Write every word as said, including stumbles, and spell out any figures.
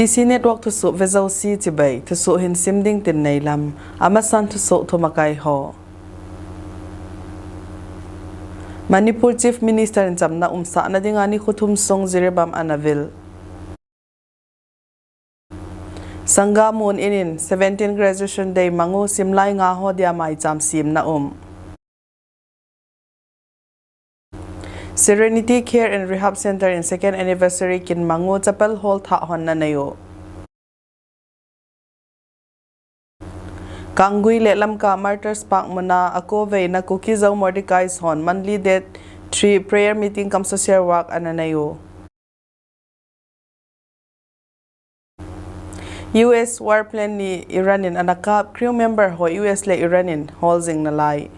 T C Network thusoh vejouse chibai, thusoh hin sim ding tin neilam, amasan thusoh thumakai ho. Manipur Chief Minister in chamna umsahna dinga nikho thum sung Jiribam ana vil. Sangam Moon in in seventeen Graduation Day mang u, simlai nga ho dia maicham semna um. Serenity Care and Rehab Center in second anniversary kin mang u, chapel hall thah honna nei u. Kangui le Lamka Martyrs Park muna akoveina Kuki-Zo Mordecai's hon monthly date three prayer meeting cum social work ana nei u. U S warplane ni Iran in ana kap, crew member ho U S le Iran in hol jing nalai.